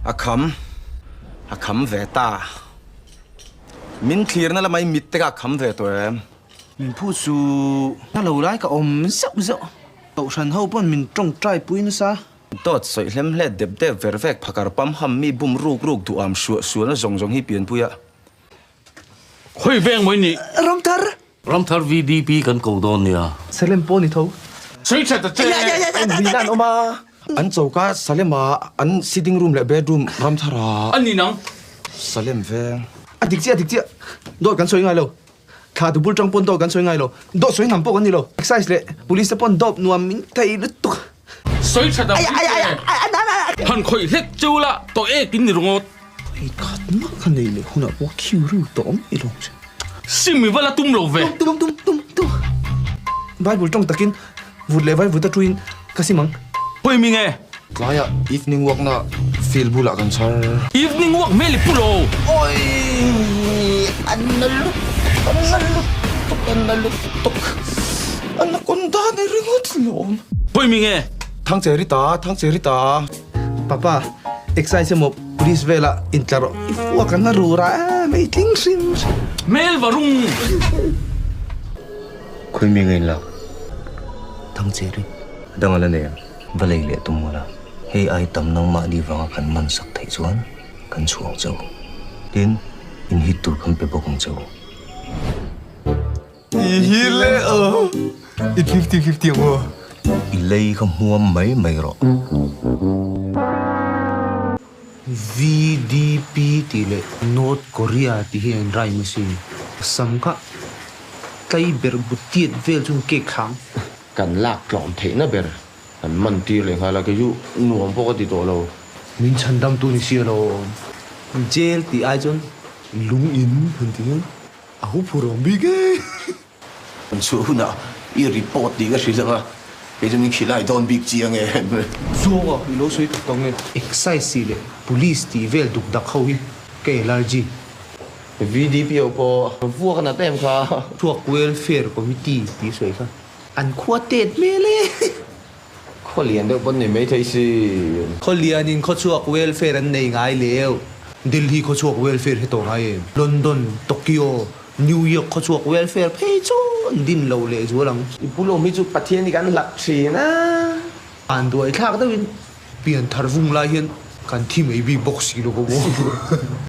A kham. A kham ve ta. Min thlirna lamah i mit te kha a kham ve tawh em? Min phu chu na lo lai ka awm zeuh zeuh. Kohhran ho pawn min tawngtai pui nasa. Dawt sawi hlem hle dep dep ver vek phakar pam ham mi bum ruk ruk duham suah sualna zawng zawng hi pianpui a. Khawi veng mai ni? Ramthar! Ramthar VDP kan ko dawn nia. Salem pawh ni tho. Sawi that a che! An hmuihna an awm a, an choka Salem ah an sitting room leh bedroom Ramthar ah. A ni nang. Salem veng. A dik chiah a dik chiah. Dawt kan sawi ngai lo. Thla tu bul tang pawn dawt kan sawi ngai lo. Dawt sawi hnam pawh kan ni lo. Excise leh police te pawn dawp nuam min thei lutuk. Sawi that ang che. Han khawih hlek cheu la tawh ek in ni ringawt. Hei khat mah kha nei leh hunah pawh khiu riu tawh awm i lawng che. Sim i va la tum lo ve. Tum tum tum tum. Bible tawng takin vut leh vai vut a tuin ka sim ang. Pawi mi nge? Tlaiah evening walk na field bulah kan chhar. Evening walk hmel i pu lo. Awii an na lutuk an na lutuk an na lutuk anaconda ni ringawt lawm. Pawi mi nge? Thangcherita Thangcherita. Papa, excise emaw police velah intla rawh, i fuak an la ru ra em ei tling hrim hrim. Hmel va rung. Khawi mi ngain lak? Thangcheri. A dang a la nei a, va lei leh tum mawla. Hei ai tam nangmahni vanga kan man sak theih chuan kan chhuah ang che u. Tin, in hit tur kan pe bawk ang che u. I hi le aw, i 50-50 ang aw. I lei kha hmuam mai mai rawh. VDP tih leh North Korea tih hi a in rhyme asin. Sam kha tlai ber bu tiat vel chu an cake thlang. Kan lak tlawm theihna ber an man tir leh nghal a, kei chu nuam pawh ka ti tawh lo. Min chhan dam tu ni si a lo awm. Jail tih ai chuan lung in han ti hian A hu phur awm bik e. An chhuah hunah i report tih ka hrilh ang a, kei chu min khilai dawn bik chiang e. Zawnga i lo sawi tak tawng e. Excise leh Police tih vel duk dak ho hi ka allergy. VDP ho pawh vuak a nat em kha. Chhuak Welfare Committee tih sawi kha an khua tet hmel e. Khaw lian deuh pawn ni maithei si. Khaw lianin khawchhuak welfare an nei ngai leu. Delhi khawchhuak welfare he tawh ngai em? London, Tokyo, New York khawchhuak welfare phei chu an din lo leh zual ang. I pu lawm hi chu Pathian hi kan hlak thin a. An duai thlak deuhin pian thar vung lai hian kan thi mai bik bawk si lo ka maw.